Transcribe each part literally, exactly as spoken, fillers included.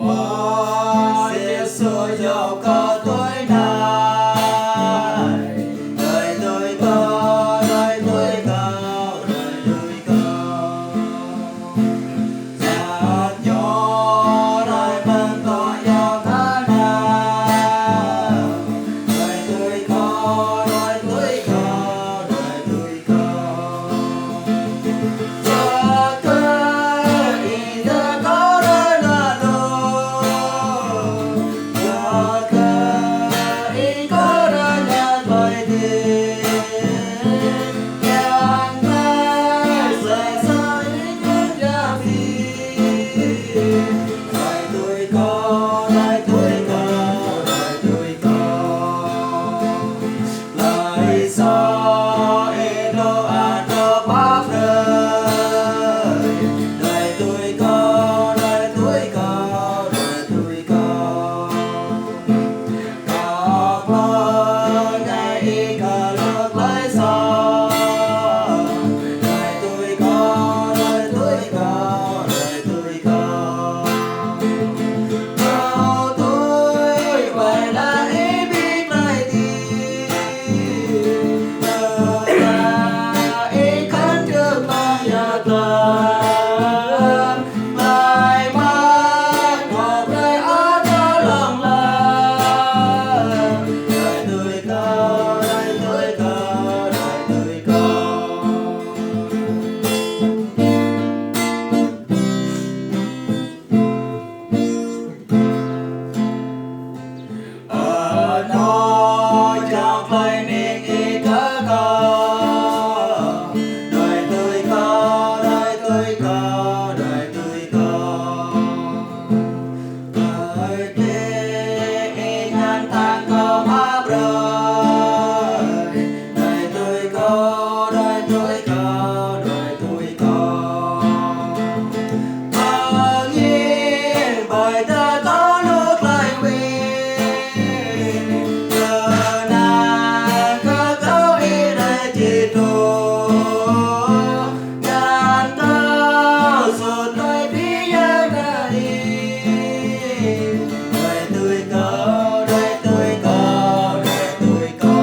Mơ̆ Yêsu yua kơ tui anai, đuaĭ tui Kâo, đuaĭ tui Kâo, đuaĭ tui Kâo. Sa ñu đuaĭ pơtô yua kơ anai, đuaĭ tui Kâo, đuaĭ tui Kâo, đuaĭ tui Kâo. Đuaĭ tui Kâo, đuaĭ tui Kâo, đuaĭ tui Kâo. Kâo pơngai ih kơ lŏk đuaĭ sa. Đuaĭ tui Kâo, đuaĭ tui Kâo, đuaĭ tui Kâo. Anŭn jao tơlơi hơning ih kơ kâo. Đuaĭ tui Kâo, đuaĭ tui Kâo, đuaĭ tui Kâo. Tơlơi kơ ih ngăn tang kâo mă brơi. Đuaĭ tui Kâo, đuaĭ tui Kâo, đuaĭ tui Kâo. Pơngĭn ƀơi tơlơi kâo lŭk laĭ wĭ. Kơnang kơ kâo ih đuaĭ či truh. Ngăn kâo sut tơlơi pơhiăp Ih. Đuaĭ tui Kâo, đuaĭ tui Kâo, đuaĭ tui Kâo.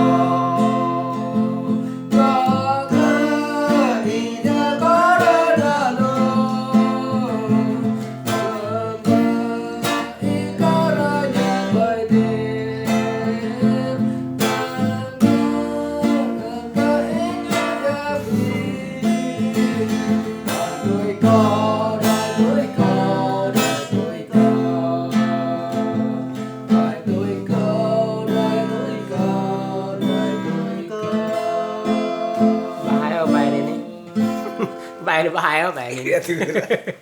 Bài hay không bài này này? Bài này có hay không bài này? Iya, tuh.